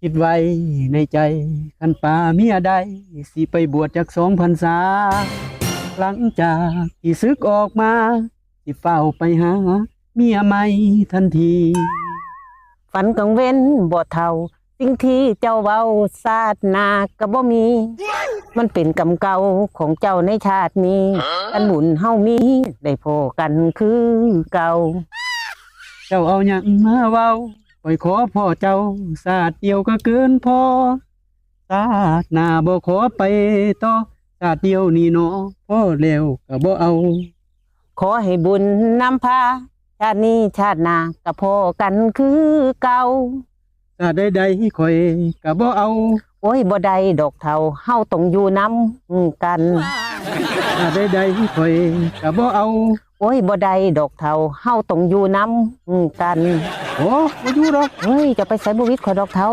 ຄິດໄວ້ໃນໃຈ ຄັນປາເມຍໄດ້ ຊິໄປບວດຈັກສອງພັນສາ ຫຼັງຈາກທີ່ສຶກອອກມາ ຊິຟ້າວໄປຫາເມຍໃໝ່ທັນທີ. ຝັນກາງເວັນບໍ່ເຖົ້າ ສິ່ງທີ່ເຈົ້າເວົ້າຊາດໜ້າກໍບໍ່ມີ ມັນເປັນກຳເກົ່າຂອງເຈົ້າໃນຊາດນີ້ ຄັນບຸນເຮົາມີໄດ້ພໍ້ກັນຄືເກົ່າ. ເຈົ້າເອົາຫຍັງມາເວົ້າ ຂ້ອຍຂໍພໍ້ເຈົ້າຊາດດຽວກໍເກີນພໍ ຊາດໜ້າບໍ່ຂໍໄປຕໍ່ ຊາດດຽວນີ້ໜໍ ພໍແລ້ວກໍບໍ່ເອົາ. ຂໍໃຫ້ບຸນນຳພາ ຊາດນີ້ຊາດໜ້າກໍພໍ້ກັນຄືເກົ່າ. ຊາດໃດໆຂ້ອຍກໍບໍ່ເອົາ ໂອ້ຍ ບໍ່ໄດ້ດອກເຖົ້າ ເຮົາຕ້ອງຢູ່ນຳກັນ. ຊາດໃດໆຂ້ອຍກໍບໍ່ເອົາ ໂອ້ຍ ບໍ່ໄດ້ດອກເຖົ້າ ເຮົາຕ້ອງຢູ່ນຳກັນ. ໂອ້ ບໍ່ຢູ່ດອກ ເຮີ້ຍ ຈະໄປໃສບໍ່ວິດຂ້ອຍດອກເຖົ້າ